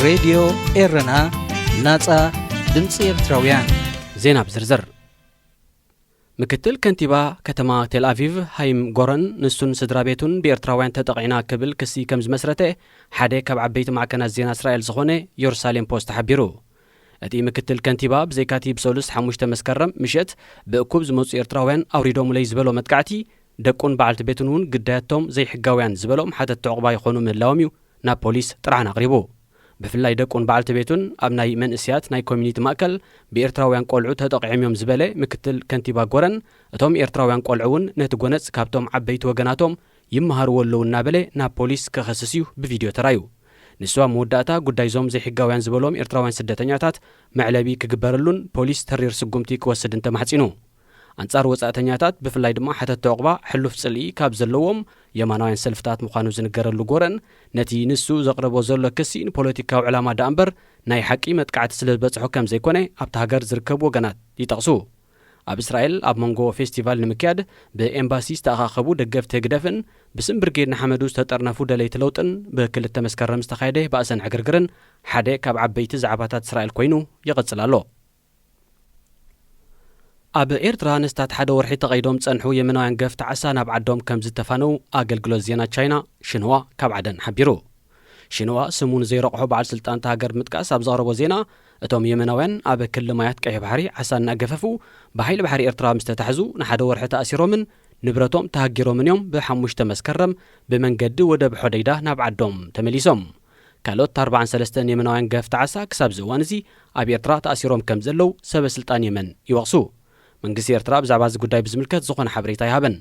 ሬድዮ ኤረና፣ ናጻ ድምጺ ኤርትራውያን። ዜና ብዝርዝር። ምክትል ከንቲባ ከተማ ቴል ኣቪቭ ሃይም ጎረን ንሱን ስድራ ቤቱን ብኤርትራውያን ተጠቒዕና ክብል ክሲ ከም ዝመስረተ ሓደ ካብ ዓበይቲ ማዕከናት ዜና እስራኤል ዝኾነ የሩሳሌም ፖስት ሓቢሩ። እቲ ምክትል ከንቲባ ብዘይካቲ ብሰሉስ ሓሙሽተ መስከረም ምሸት ብእኩብ ዝመጹ ኤርትራውያን ኣውሪዶምለይ ዝበሎ መጥቃዕቲ፣ ደቁን በዓልቲ ቤቱን እውን ግዳያቶም ዘይሕጋውያን ዝበሎም ሓተትቲ ዕቑባ ይኾኑ ምህላዎም እዩ ናብ ፖሊስ ጥርዓን ኣቕሪቡ። ብፍላይ ደቁን በዓልቲ ቤቱን ኣብ ናይ መንእስያት ናይ ኮሚኒቲ ማእከል ብኤርትራውያን ቆልዑ ተጠቒዖም እዮም ዝበለ ምክትል ከንቲባ ጎረን፣ እቶም ኤርትራውያን ቆልዑ እውን ነቲ ጎነጽ ካብቶም ዓበይቲ ወገናቶም ይመሃርዎ ኣለዉ እናበለ ናብ ፖሊስ ክኸስስ እዩ ብቪድዮ ተራዩ። ንሱ ኣብ መወዳእታ ጉዳይ ዞም ዘይሕጋውያን ዝበሎም ኤርትራውያን ስደተኛታት መዕለቢ ክግበረሉን ፖሊስ ተሪር ስጉምቲ ክወስድን ተማሕጺኑ። ኣንጻር ወጻእተኛታት ብፍላይ ድማ ሓተቲ ዕቑባ ሕሉፍ ጽልኢ ካብ ዘለዎም የማናውያን ሰልፍታት ምዃኑ ዝንገረሉ ጎረን፣ ነቲ ንሱ ዘቕረቦ ዘሎ ክሲ ንፖለቲካዊ ዕላማ ደኣ እምበር ናይ ሓቂ መጥቃዕቲ ስለ ዝበጽሖ ከም ዘይኮነ ኣብታ ሃገር ዝርከቡ ወገናት ይጠቕሱ። ኣብ እስራኤል ኣብ መንጎ ፌስቲቫል ንምክያድ ብኤምባሲ ዝተኣኻኸቡ ደገፍቲ ህግደፍን ብስም ብርጌድ ንሓመዱ ዝተጠርነፉ ደለይቲ ለውጥን ብክልተ መስከረም ዝተኻየደ ባእሰን ዕግርግርን ሓደ ካብ ዓበይቲ ዛዕባታት እስራኤል ኮይኑ ይቕጽል ኣሎ። ኣብ ኤርትራ ንስታት ሓደ ወርሒ ተቐይዶም ጸንሑ የመናውያን ገፍቲ ዓሳ ናብ ዓዶም ከም ዝተፋነው ኣገልግሎት ዜና ቻይና ሽንዋ ካብ ዓደን ሓቢሩ። ሽንዋ ስሙ ንዘይረቕሖ በዓል ስልጣን እታ ሃገር ብምጥቃስ ኣብ ዘቕረቦ ዜና፣ እቶም የመናውያን ኣብ ክሊ ማያት ቀይሕ ባሕሪ ዓሳ እናገፈፉ ብሓይሊ ባሕሪ ኤርትራ ምስ ተታሕዙ ንሓደ ወርሒ ተኣሲሮምን ንብረቶም ተሃጊሮምን እዮም ብሓሙሽተ መስከረም ብመንገዲ ወደብ ሖደይዳ ናብ ዓዶም ተመሊሶም። ካልኦት ኣርባዓን ሰለስተን የመናውያን ገፍቲ ዓሳ ክሳብ እዚ እዋን እዚ ኣብ ኤርትራ ተኣሲሮም ከም ዘለዉ ሰበ ስልጣን የመን ይወቕሱ። መንግስቲ ኤርትራ ብዛዕባ እዚ ጉዳይ ብዝምልከት ዝኾነ ሓበሬታ ኣይሃበን።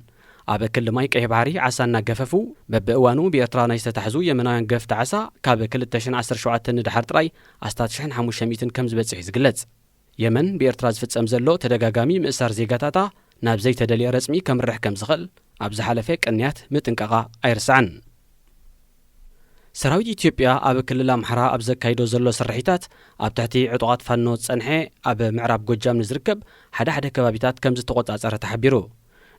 ኣብ ክሊ ማይ ቀይሕ ባሕሪ ዓሳ እናገፈፉ በብእዋኑ ብኤርትራ ናይ ዝተታሕዙ የመናውያን ገፍቲ ዓሳ ካብ ክልተ ሽሕን ዓሰርተ ሸውዓተን ንደሓር ጥራይ ኣስታት ሽሕን ሓሙሽተ ሚእትን ከም ዝበጽሕ እዩ ዝግለጽ። የመን ብኤርትራ ዝፍጸም ዘሎ ተደጋጋሚ ምእሳር ዜጋታታ ናብ ዘይተደልየ ረጽሚ ከምርሕ ከም ዝኽእል ኣብ ዝሓለፈ ቅንያት ምጥንቃቓ ኣይርስዓን። ሰራዊት ኢትዮጵያ ኣብ ክልል ኣምሓራ ኣብ ዘካይዶ ዘሎ ስርሒታት ኣብ ትሕቲ ዕጡቓት ፋኖ ዝጸንሐ ኣብ ምዕራብ ጎጃም ንዝርከብ ሓደ ሓደ ከባቢታት ከም ዝተቖጻጸረ ተሓቢሩ።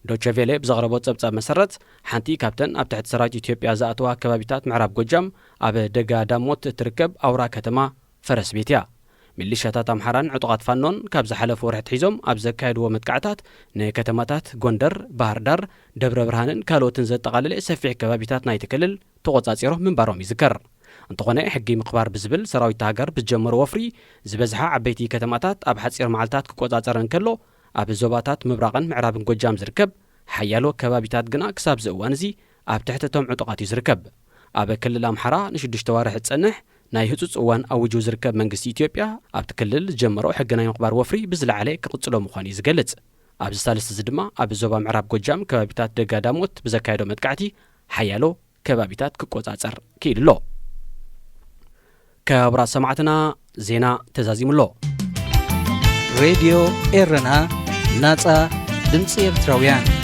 ዶቸቬሌ ብዘቕረቦ ጸብጻብ መሰረት፣ ሓንቲ ካብተን ኣብ ትሕቲ ሰራዊት ኢትዮጵያ ዝኣተዋ ከባቢታት ምዕራብ ጎጃም ኣብ ደጋ ዳሞት እትርከብ ኣውራ ከተማ ፈረስ ቤት እያ። ሚሊሻታት ኣምሓራን ዕጡቓት ፋኖን ካብ ዝሓለፈ ወርሒ ኣትሒዞም ኣብ ዘካየድዎ መጥቃዕታት ንከተማታት ጎንደር፣ ባህር ዳር፣ ደብረ ብርሃንን ካልኦትን ዘጠቓለለ ሰፊሕ ከባቢታት ናይቲ ክልል ተቖጻጺሮም ምንባሮም ይዝከር። እንተኾነ፣ ሕጊ ምኽባር ብዝብል ሰራዊት ሃገር ብዝጀመሮ ወፍሪ ዝበዝሓ ዓበይቲ ከተማታት ኣብ ሓጺር መዓልታት ክቆጻጸር እንከሎ፣ ኣብ ዞባታት ምብራቕን ምዕራብን ጎጃም ዝርከብ ሓያሎ ከባቢታት ግና ክሳብ እዚ እዋን እዚ ኣብ ትሕቲ እቶም ዕጡቓት እዩ ዝርከብ። ኣብ ክልል ኣምሓራ ንሽዱሽተ ዋርሕ ዝጸንሕ ናይ ህጹጽ እዋን ኣዊጁ ዝርከብ መንግስቲ ኢትዮጵያ፣ ኣብቲ ክልል ዝጀመሮ ሕጊ ናይ ምኽባር ወፍሪ ብዝለዓለ ክቕጽሎ ምዃኑ እዩ ዝገልጽ። ኣብዚ ሳልስቲ እዚ ድማ ኣብ ዞባ ምዕራብ ጎጃም ከባቢታት ደጋ ዳሞት ብዘካየዶ መጥቃዕቲ ሓያሎ ከባቢታት ክቆጻጸር ክኢሉ ኣሎ። ክቡራት ሰማዕትና፣ ዜና ተዛዚሙ ኣሎ። ሬድዮ ኤረና፣ ናጻ ድምጺ ኤርትራውያን።